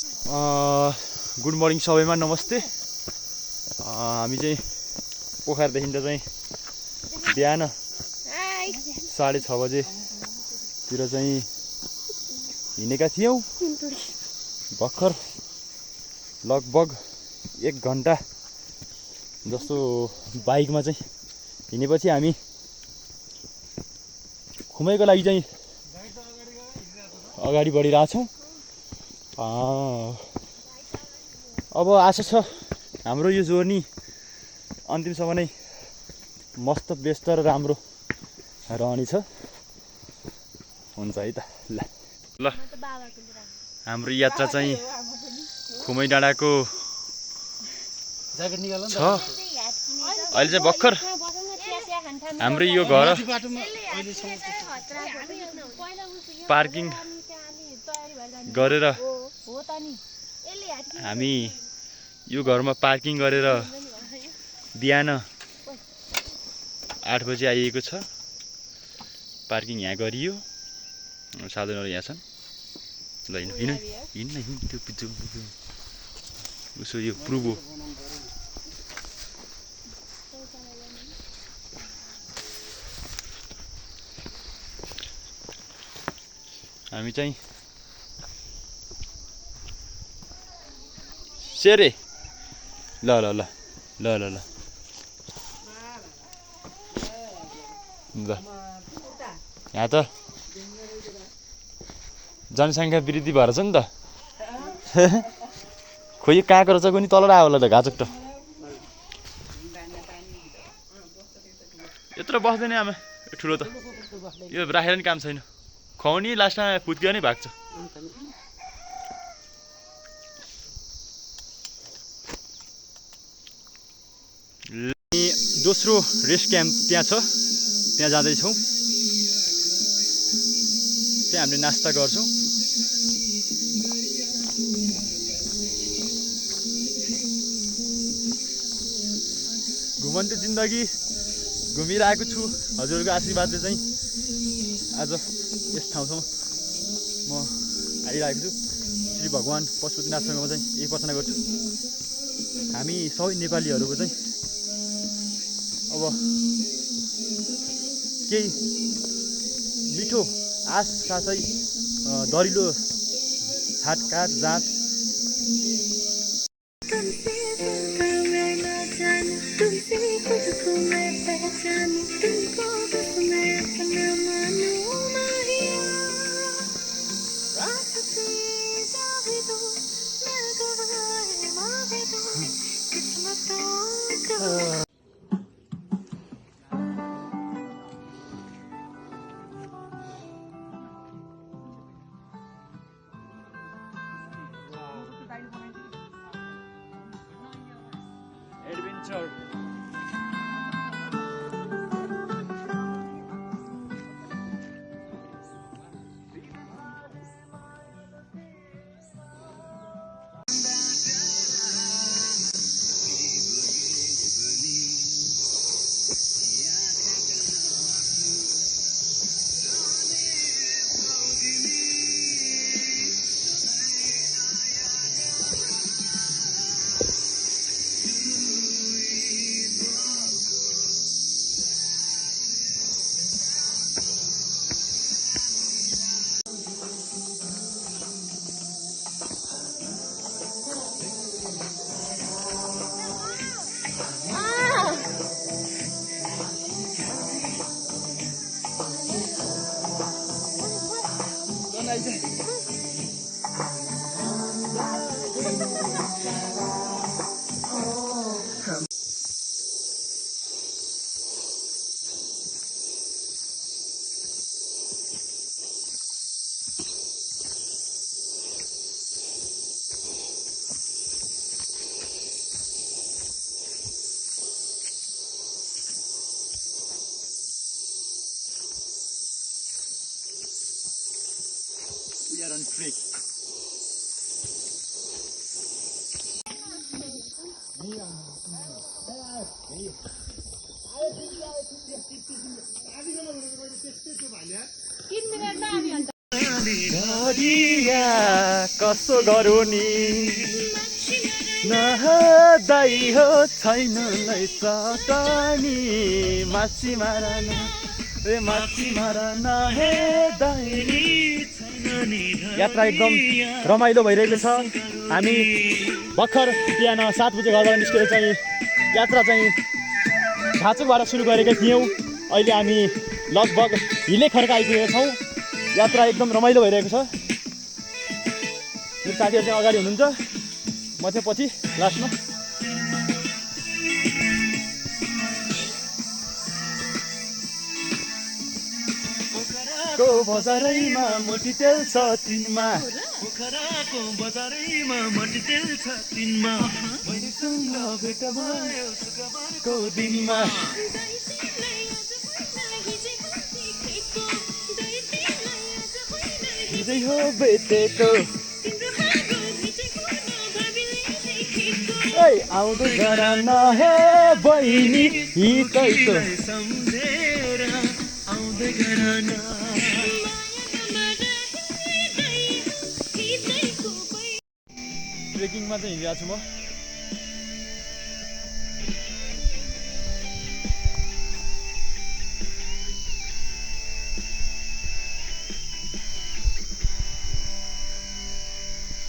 Good morning सबैमा नमस्ते। हामी चाहिँ पोखरादेखि त चाहिँ बिहान 6:30 बजेतिर चाहिँ हिँडेका थियौँ। भर्खर लगभग 1 घन्टा जस्तो बाइकमा चाहिँ हिँडेपछि हामी खुमैको लागि चाहिँ अगाडि बढिरहेछौँ। अब आशा छ हाम्रो यो जर्नी अन्तिमसम्म नै मस्त व्यस्त र राम्रो रहनेछ। हुन्छ है त। ल हाम्रो यात्रा चाहिँ खुमै डाँडाको छ। अहिले चाहिँ भर्खर हाम्रो यो घर पार्किङ गरेर हामी यो घरमा पार्किङ गरेर बिहान 8 बजे आइएको छ। पार्किङ यहाँ गरियो। साधनहरू यहाँ छन्। ल हिँड्न त्यो उसो यो प्रुभ हो। हामी चाहिँ सेरे ल ल ल ल ल ल ल यहाँ त जनसङ्ख्या वृद्धि भएर छ नि त। खोइ यो कहाँको रहेछ कुनै तल आयो होला त घाचुक त। यत्रो बस्दैन आमा ठुलो त यो राखेर नि काम छैन। खुवाउने लास्टमा फुत्कियो नै भाग्छ। दोस्रो रेस्ट क्याम्प त्यहाँ छ, त्यहाँ जाँदैछौँ। त्यहाँ हामीले नास्ता गर्छौँ। घुमन्ते जिन्दगी घुमिरहेको छु। हजुरहरूको आशीर्वादले चाहिँ आज यस ठाउँसम्म म आइरहेको छु। श्री भगवान् पशुपतिनाथसँग म चाहिँ यही प्रार्थना गर्छु हामी सबै नेपालीहरूको चाहिँ अब केही मिठो आश साथै दरिलो छाटकाट जाँच adventure. We are on trek. So गरौँ नि नहदाई हो छैन नै चटनी माछी मारा नहेदाई। यात्रा एकदम रमाइलो भइरहेको छ। हामी भर्खर बिहान 7 बजे घरबाट निस्केर चाहिँ यात्रा चाहिँ भाचुकबाट सुरु गरेका थियौँ। अहिले हामी लगभग हिले खर्का आइपुगेका छौँ। यात्रा एकदम रमाइलो भइरहेको छ। मेरो साथीहरू चाहिँ अगाडि हुनुहुन्छ, म चाहिँ पछि लास्टमा। बजारैमा मोटी तेल छ तिनमा, पोखराको बजारैमा मोटी तेल छ तिनमा, मैसँग भेट भयो शुक्रबारको दिनमा। हिजै हो बेटेको आउँदै गर नहे बहिनी हिजैको सम्झेर आउँदै गर न। ट्रेकिङमा चाहिँ हिँडिरहेको छु म।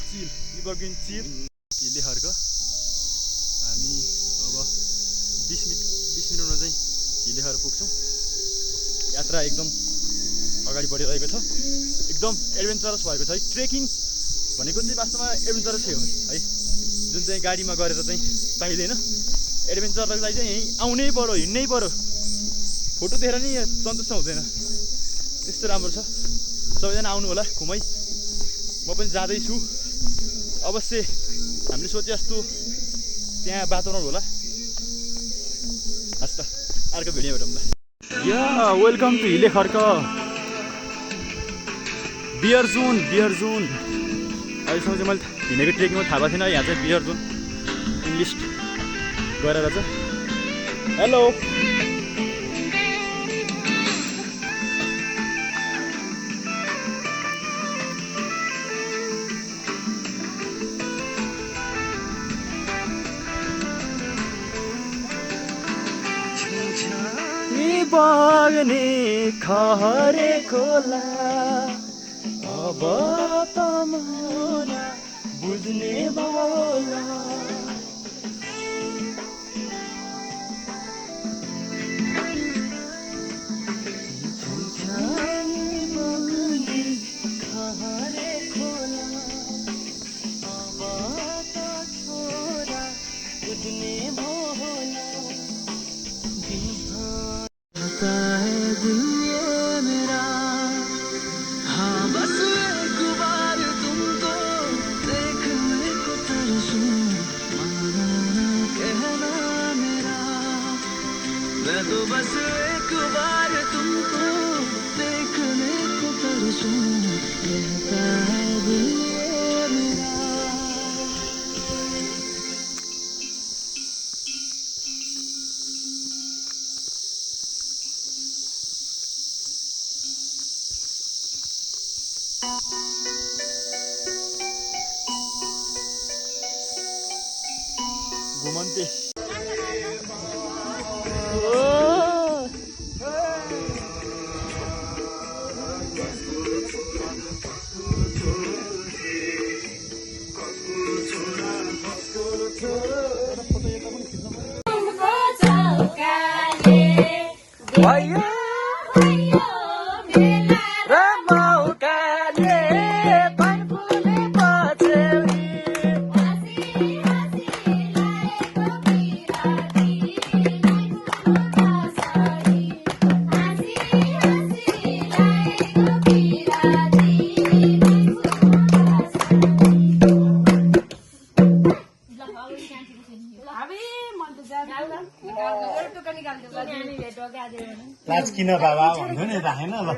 चिल इभरग्रिन चिल हिले खर्क। हामी अब 20 मिनटमा चाहिँ हिले खर्क पुग्छौँ। यात्रा एकदम अगाडि बढिरहेको छ। एकदम एडभेन्चरस भएको छ है। ट्रेकिङ भनेको चाहिँ वास्तवमा एडभेन्चरस है, जुन चाहिँ गाडीमा गरेर चाहिँ पाइँदैन। एडभेन्चरलाई चाहिँ यहीँ आउनै पर्यो, हिँड्नै पर्यो। फोटो देखेर नि सन्तुष्ट हुँदैन, त्यस्तो राम्रो छ। सबैजना आउनु होला घुमै। म पनि जाँदैछु। अवश्य हामीले सोचे जस्तो त्यहाँ वातावरण होला। हस् त, अर्को भिडियो भेटौँला। वेलकम टु हिले खर्क बियर जोन। अहिलेसम्म चाहिँ मैले हिँडेको ट्रेकिङमा थाहा भएको थिएन। यहाँ चाहिँ बियर जोन इङ्ग्लिस गरेर चाहिँ हेलो बग्ने खहरे खोला अब त मोरा बुझ्ने बोला। बग्ने खहरे खोला अब त छोरा बुझ्ने बोला। मेरा हाँ बस एक बार तुमको देखने को तरसूं, माना ना कहना मेरा। मैं तो बस एक बार तुमको देखने को तरसूं, कहता है दिल ये मेरा। घुमन्ते लाज किन बाबा भन्नु नि राखेन ल।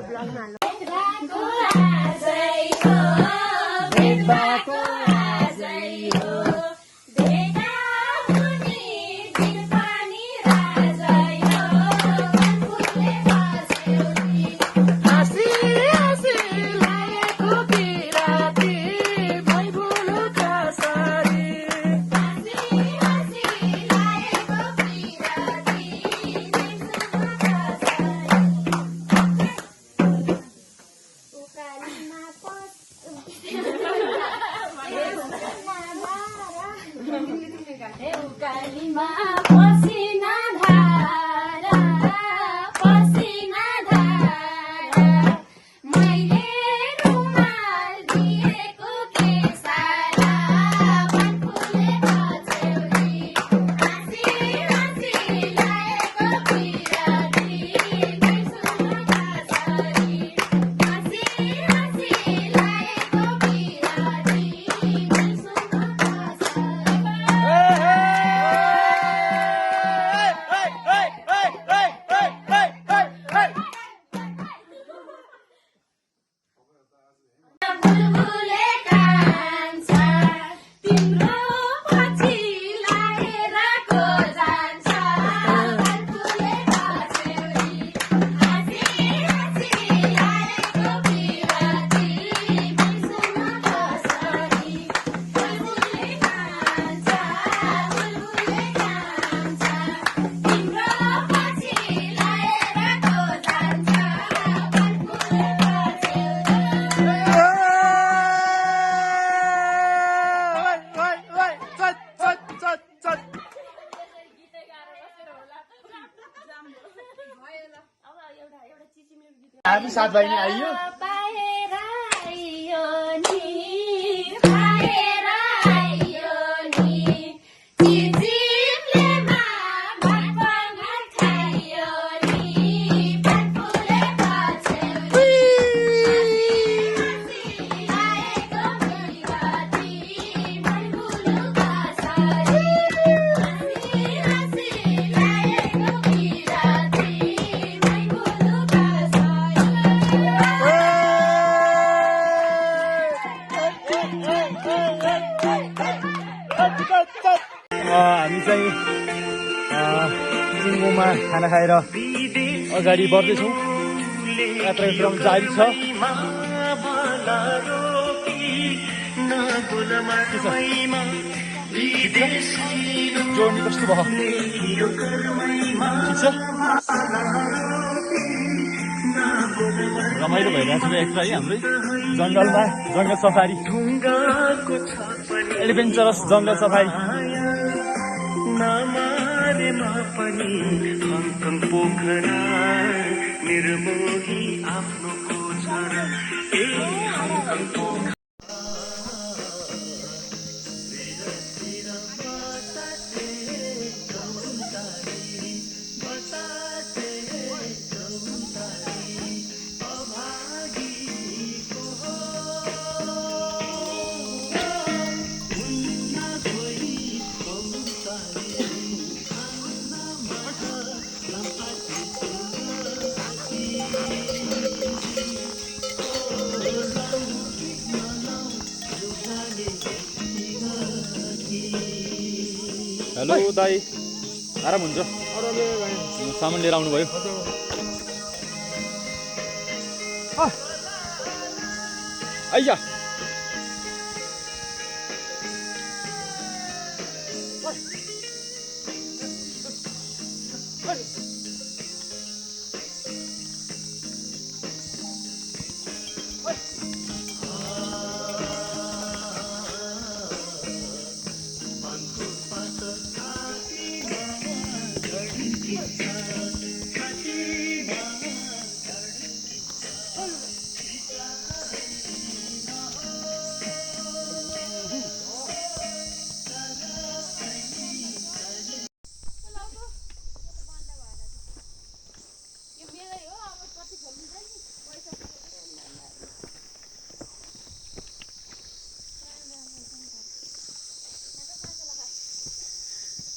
देउकालीमा पसिना धारा पसिना धारा मैले रुमाल दिएको केसारा फुले पछ्यौरी हाँसी हाँसी लाएको पिराती बिर्सुमा कसरी हाँसी हाँसी लाएको पिराती बिर्सुमा बुलबुले कान्छ तिम्रो पछि लाएर को जान्छ फुले पछ्यौरी हाँसी हाँसी लाएको पिराती बिर्सुमा कसरी बुलबुले कान्छ तिम्रो पछि लाएर को जान्छ फुले हामी सात भाइ नै आइयो पाएर आइयो नि पाएर आइयो नि चिचिमले भात खाइयो नि फुले पछ्यौरी लाएको पिराती बुलबुल कसरी हाँसी लाएको पिराती बुलबुल हामी चाहिँ चिङ्गोमा खाना खाएर अगाडि बढ्दैछौँ यात्रा क्रम जारी छ जोड्ने कस्तो भयो ठिक छ रमाइलो भइरहेको छ एक्स्ट्रा है हाम्रै जङ्गलमा जङ्गल सफारी एडभेन्चरस जङ्गल सफारी नमारेमा पनि हङकङ पोखरा निर्मोही आफ्नो कोछरा ए हङकङ पोखरा हेलो दाई आराम हुन्छ सामान लिएर आउनुभयो आइया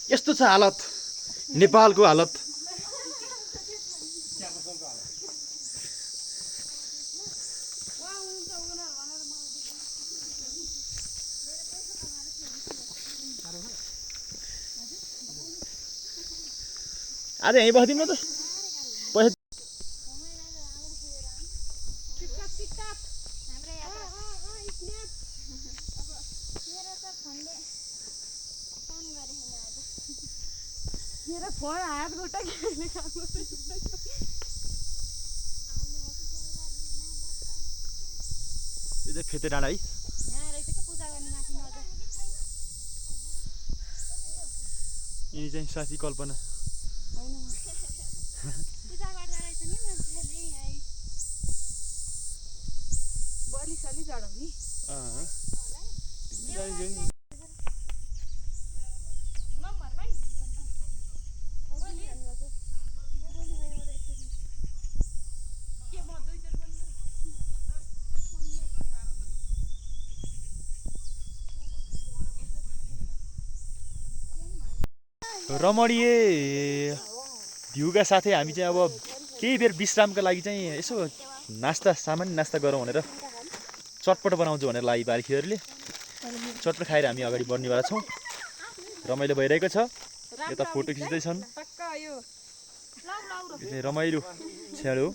यस्तो छ हालत नेपालको हालत आज यहीँ बस्दिउँ न त पैसा मेरो फोन हात खुट्टा खेल्ने काम यो चाहिँ फेते डाँडा है यहाँ रहेछ के पूजा गर्ने माथि यिनी चाहिँ साथी कल्पना पूजा गर्दा रहेछ नि मान्छेले यहाँ बलि सलि चढाउने रमणीय भ्यूका साथै हामी चाहिँ अब केही बेर विश्रामका लागि चाहिँ यसो नास्ता सामान्य नास्ता गरौँ भनेर चटपट बनाउँछु भनेर लागि बारीखेहरूले चटपट खाएर हामी अगाडि बढ्नेवाला छौँ। रमाइलो भइरहेको छ, यता फोटो खिच्दैछन्। यो चाहिँ रमाइलो छेड हो।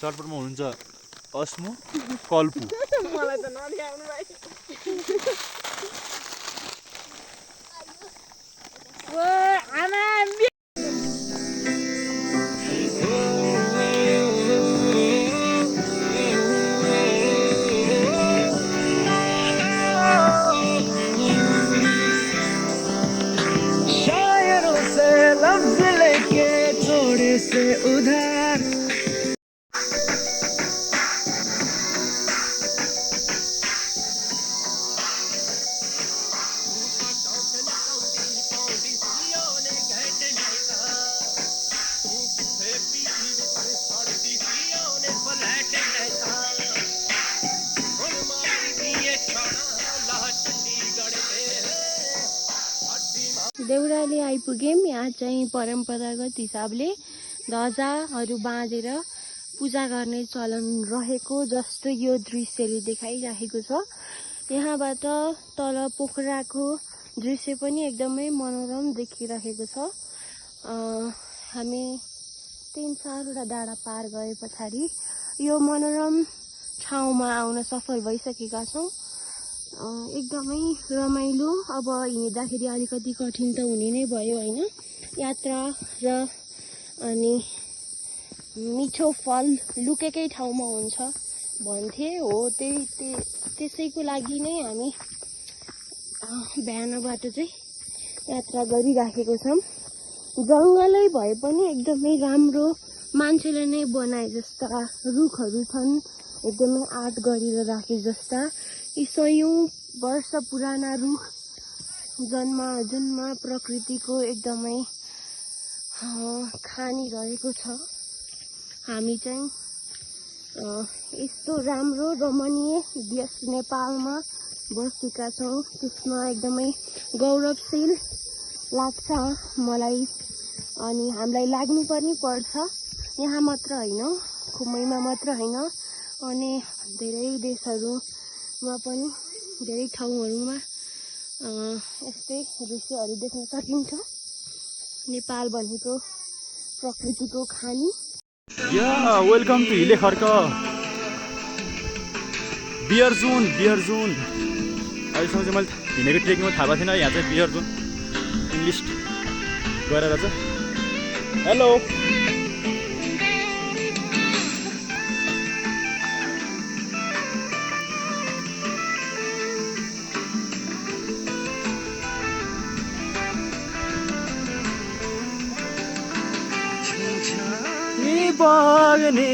चटपटमा हुनुहुन्छ अस्मु कल्पु। मलाई त नदिआउनु भाइ। ओ आमा शायरों से लफ्ज लेके थोड़े से उधार देउराली आइपुग्यौँ। यहाँ चाहिँ परम्परागत हिसाबले ध्वजाहरू बाँधेर पूजा गर्ने चलन रहेको जस्तो यो दृश्यले देखाइरहेको छ। यहाँबाट तल पोखराको दृश्य पनि एकदमै मनोरम देखिरहेको छ। हामी 3-4वटा डाँडा पार गए पछाडि यो मनोरम ठाउँमा आउन सफल भइसकेका छौँ। एकदमै रमाइलो। अब हिँड्दाखेरि अलिकति कठिन त हुने नै भयो होइन, यात्रा र अनि मिठो फल लुकेकै ठाउँमा हुन्छ भन्थे हो। त्यसैको लागि नै हामी बिहानबाट चाहिँ यात्रा गरिराखेको छौँ। जङ्गलै भए पनि एकदमै राम्रो मान्छेले नै बनाए जस्ता रुखहरू छन्, एकदमै आर्ट गरेर राखे जस्ता। यी 100औं वर्ष पुराना रुख जन्म प्रकृतिको एकदमै खानी रहेको छ। हामी चाहिँ यस्तो राम्रो रमणीय देश नेपालमा बसेका छौँ, त्यसमा एकदमै गौरवशील लाग्छ मलाई। अनि हामीलाई लाग्नु पनि पर्छ। यहाँ मात्र होइन, खुमैमा मात्र होइन, अनि धेरै देशहरूमा पनि धेरै ठाउँहरूमा यस्तै दृश्यहरू देख्न सकिन्छ। नेपाल भनेको प्रकृतिको खानी। वेलकम टु हिले खर्क बियर जोन। अहिलेसम्म चाहिँ मैले हिँडेको ट्रेकिङमा थाहा भएको थिएन, यहाँ चाहिँ बियर जोन इङ्ग्लिस गरेर चाहिँ। हेलो बग्ने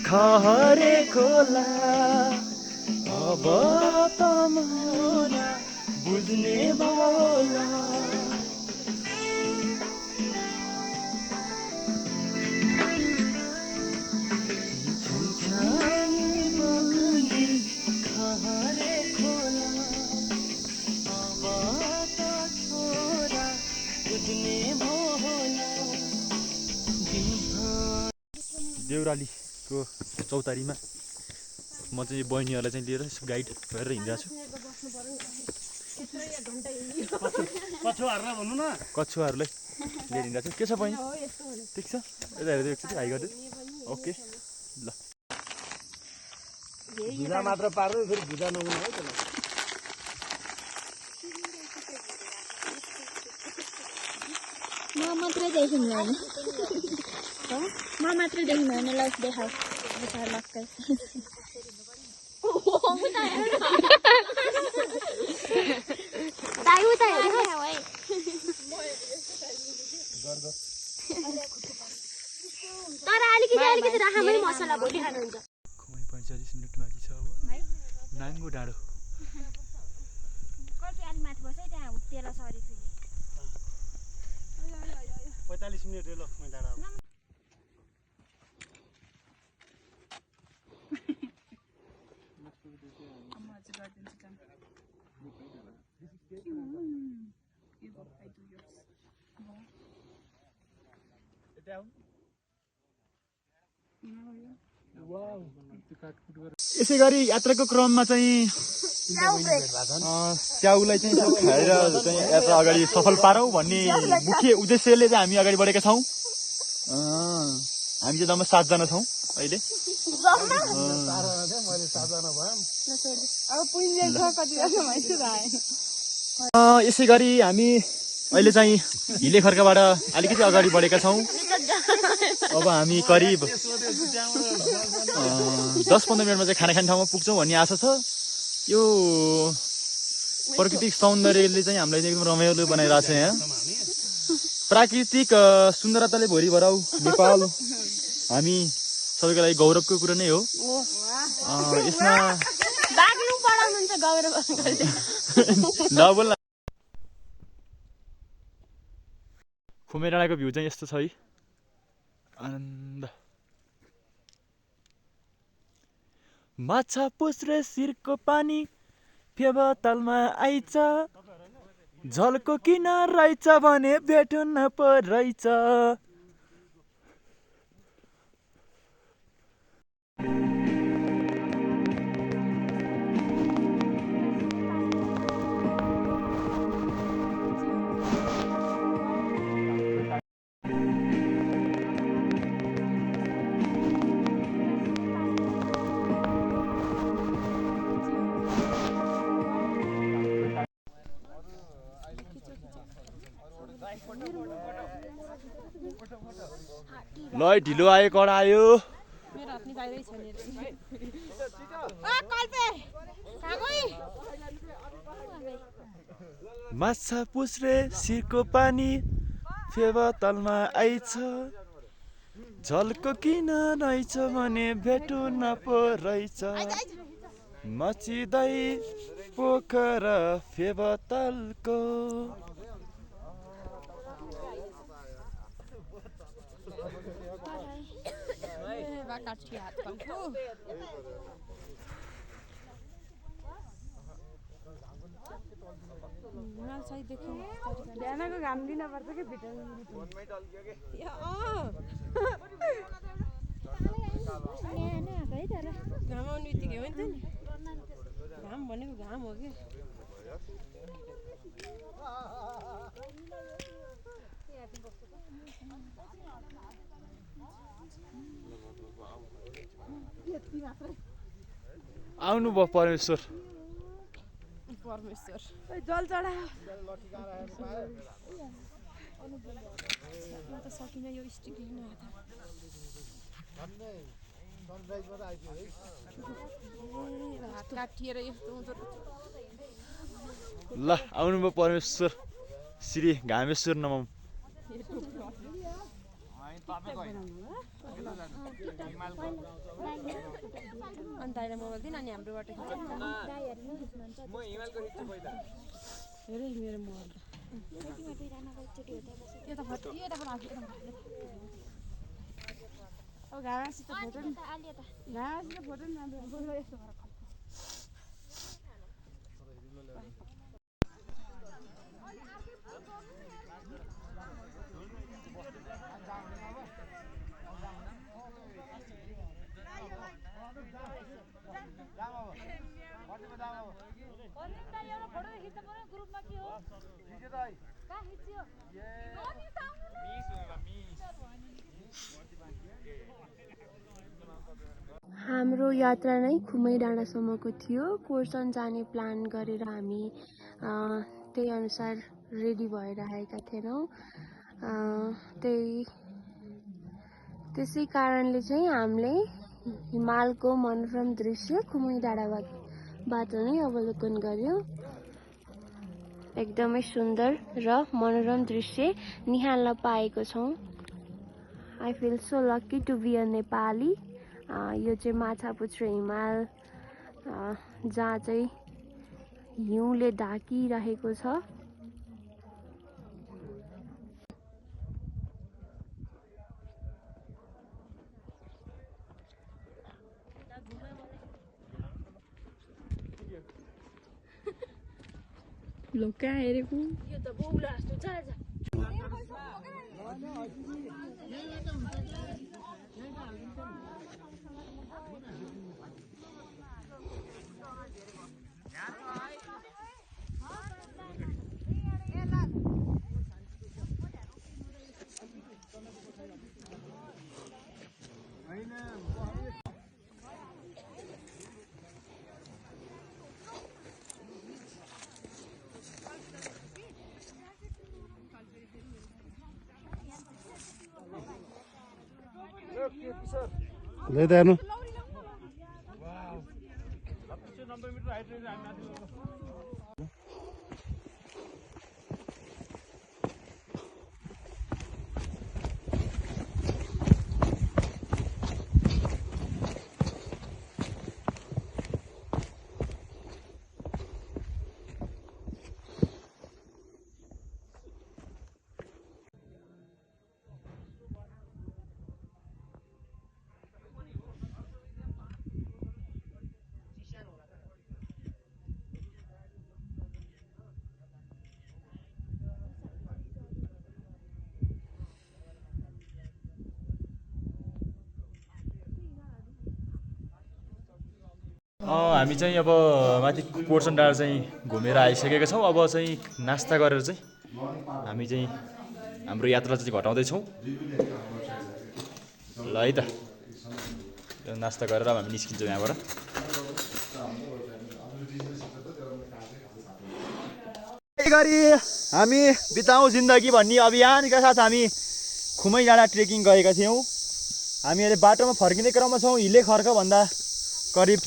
खहरे खोला अब त मलाई बुझ्ने बोला। खहरे खोला अब त छोरा बुझ्ने बोला। देउरालीको चौतारीमा म चाहिँ बहिनीहरूलाई चाहिँ लिएर गाइड गरेर हिँडिरहेको छु। कछुवाहरूलाई लिएर हिँडिरहेको छु। के छ बहिनी, ठिक छ? यता हेर्दै एकचोटि हाई गर्दै। ओके ल। भुजा मात्र पार्दै फेरि भुजा नहुने है त्यसलाई। म मात्रै देखिनु होइन, म मात्रै देखिनु होइन। ल देखाऊ मक्कै दाइ उता हेर्नुहोस् तर अलिकति राम्रै मसला भोलि खानुहुन्छ। खुमै 45 मिनट बाँकी छ अब नाङ्गो डाँडो। कति अलि माथि बस्छ है त्यहाँ तेल सरी फेरि 45 मिनट रेल खुमै डाँडा अब। यसै गरी यात्राको क्रममा चाहिँ स्याउलाई चाहिँ सब खाएर चाहिँ यात्रा अगाडि सफल पारौँ भन्ने मुख्य उद्देश्यले चाहिँ हामी अगाडि बढेका छौँ। हामी चाहिँ जम्मा 7 जना छौँ अहिले। यसै गरी हामी अहिले चाहिँ हिले खर्काबाट अलिकति अगाडि बढेका छौँ। अब हामी करिब 10-15 मिनटमा चाहिँ खाना खाने ठाउँमा पुग्छौँ भन्ने आशा छ। यो प्राकृतिक सौन्दर्यले चाहिँ हामीलाई एकदम रमाइलो बनाइरहेको छ। यहाँ प्राकृतिक सुन्दरताले भरि भराउ नेपाल हामी सबैको लागि गौरवको कुरा नै हो। यसमा नबोल्न। खुमै डाँडाको भ्यू चाहिँ यस्तो छ है, आनन्द। माछा पुछ्रे शिरको पानी फेवातालमा आइछ, झलको किन रहेछ भने भेट्नु नपरेछ। ल ढिलो आयो, कडा आयो। माछा पुछ्रे शिरको पानी फेवातालमा आइछ, झलको किन रहेछ भने भेट्नु नपरेछ। मचिँदै पोखरा फेवातालको। बिहानको घाम दिन पर्छ कि भिटामिन घाम आउने बित्तिकै हो नि त नि। घाम भनेको घाम हो कि आउनु भयो परमेश्वर। जल चढायो त सकिन यो स्टिक लिन हात काटिएर यस्तो हुँदो। ल आउनु भयो परमेश्वर श्री घामेश्वर नमः। अन्त अहिले मोबाइल दिन अनि हाम्रोबाट मेरो मोबाइल घाँसित फोटो नि घाँसित फोटो नि यस्तो हाम्रो यात्रा नै खुमै डाँडासम्मको थियो। कोर्सन जाने प्लान गरेर हामी त्यही अनुसार रेडी भएर आएका थिएनौँ। त्यसै कारणले चाहिँ हामीले हिमालको मनोरम दृश्य खुमै डाँडाबाट नै अवलोकन गर्यौँ। एकदमै सुन्दर र मनोरम दृश्य निहाल्न पाएको छौँ। I feel so lucky to be a Nepali. यो चाहिँ माछापुच्छ्रे हिमाल जहाँ चाहिँ हिउँले ढाकिरहेको छ। लोका हेरेको यो त बौला जस्तो जा जा। ले त हेर्नु हामी चाहिँ अब माथि पोर्सन डाँडा चाहिँ घुमेर आइसकेका छौँ। अब चाहिँ नास्ता गरेर चाहिँ हामी चाहिँ हाम्रो यात्रा चाहिँ घटाउँदैछौँ। ल है त नास्ता गरेर अब हामी निस्किन्छौँ यहाँबाट। गरी हामी बिताउँ जिन्दगी भन्ने अभियानका साथ हामी खुमै डाँडा ट्रेकिङ गएका थियौँ। हामी अहिले बाटोमा फर्किने क्रममा छौँ। हिले खर्क भन्दा करिब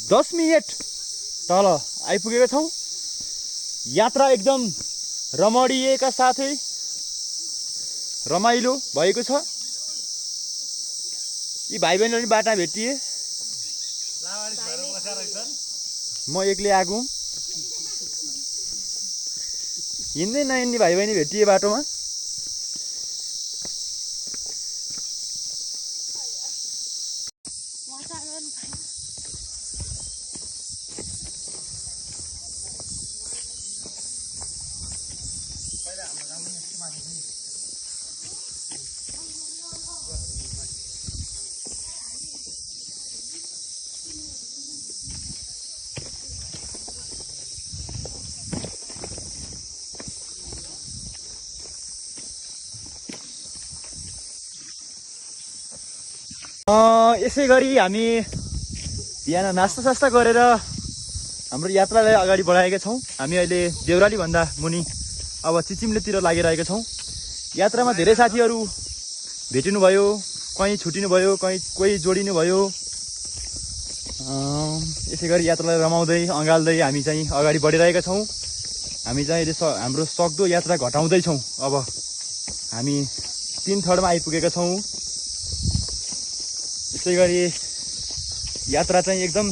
10 मिनेट तल आइपुगेका छौँ। यात्रा एकदम रमणीयका साथै रमाइलो भएको छ। यी भाइ बहिनीहरू पनि बाटा भेटिए। म एक्लै आएको। हिँड्दै नहिँड्ने भाइ बहिनी भेटिए बाटोमा। यसै गरी हामी बिहान नास्ता गरेर हाम्रो यात्रालाई अगाडि बढाएका छौँ। हामी अहिले देउराली भन्दा मुनि अब चिचिम्लेतिर लागिरहेका छौँ। यात्रामा धेरै साथीहरू भेटिनु भयो, कहीँ छुटिनु भयो, कोही जोडिनु भयो। यसै गरी यात्रालाई रमाउँदै अँगाल्दै हामी चाहिँ अगाडि बढिरहेका छौँ। हामी चाहिँ अहिले हाम्रो सक्दो यात्रा घटाउँदैछौँ। अब हामी 3/3 आइपुगेका छौँ। यसै गरी यात्रा चाहिँ एकदम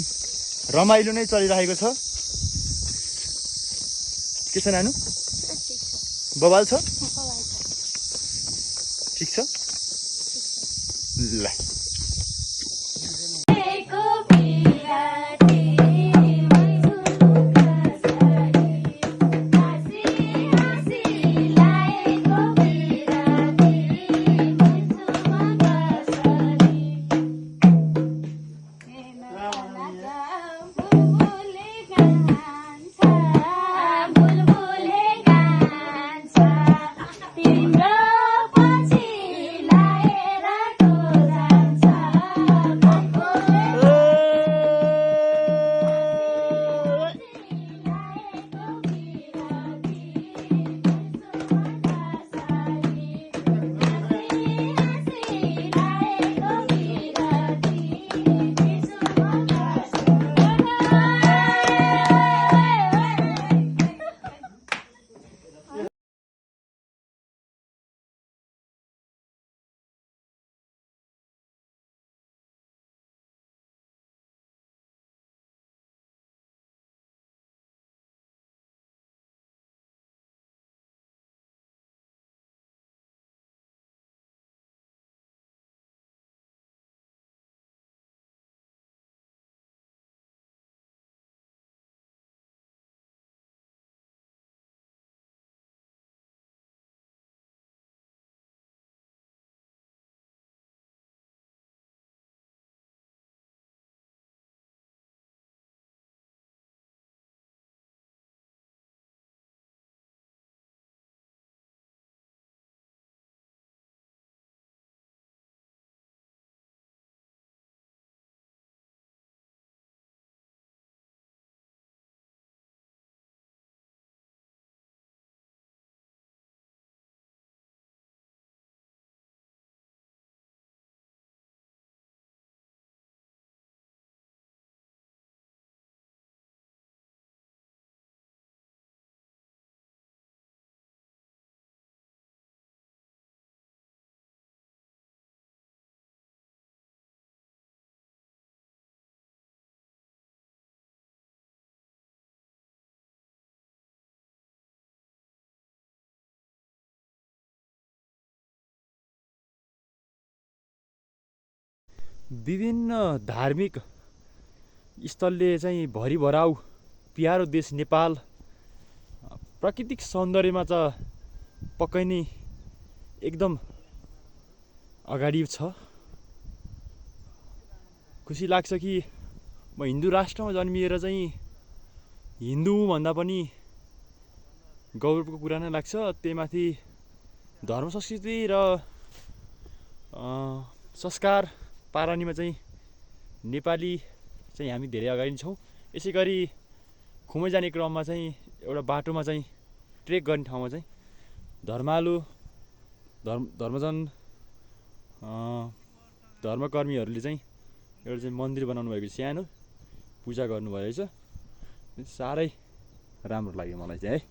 रमाइलो नै चलिरहेको छ। के छ नानु? बवाल छ? ठिक छ ल। तिम्रो पछि लाएर विभिन्न धार्मिक स्थलले चाहिँ भरिभराउ प्यारो देश नेपाल प्राकृतिक सौन्दर्यमा त पक्कै नै एकदम अगाडि छ। खुसी लाग्छ कि म हिन्दू राष्ट्रमा जन्मिएर चाहिँ हिन्दू भन्दा पनि गौरवको कुरा नै लाग्छ। त्यही माथि धर्म संस्कृति र संस्कार पारानीमा चाहिँ नेपाली चाहिँ हामी धेरै अगाडि छौँ। यसै गरी खुमै जाने क्रममा चाहिँ एउटा बाटोमा चाहिँ ट्रेक गर्ने ठाउँमा चाहिँ धर्मकर्मीहरूले चाहिँ एउटा चाहिँ मन्दिर बनाउनु भएको सानो पूजा गर्नुभएको रहेछ। साह्रै राम्रो लाग्यो मलाई चाहिँ है।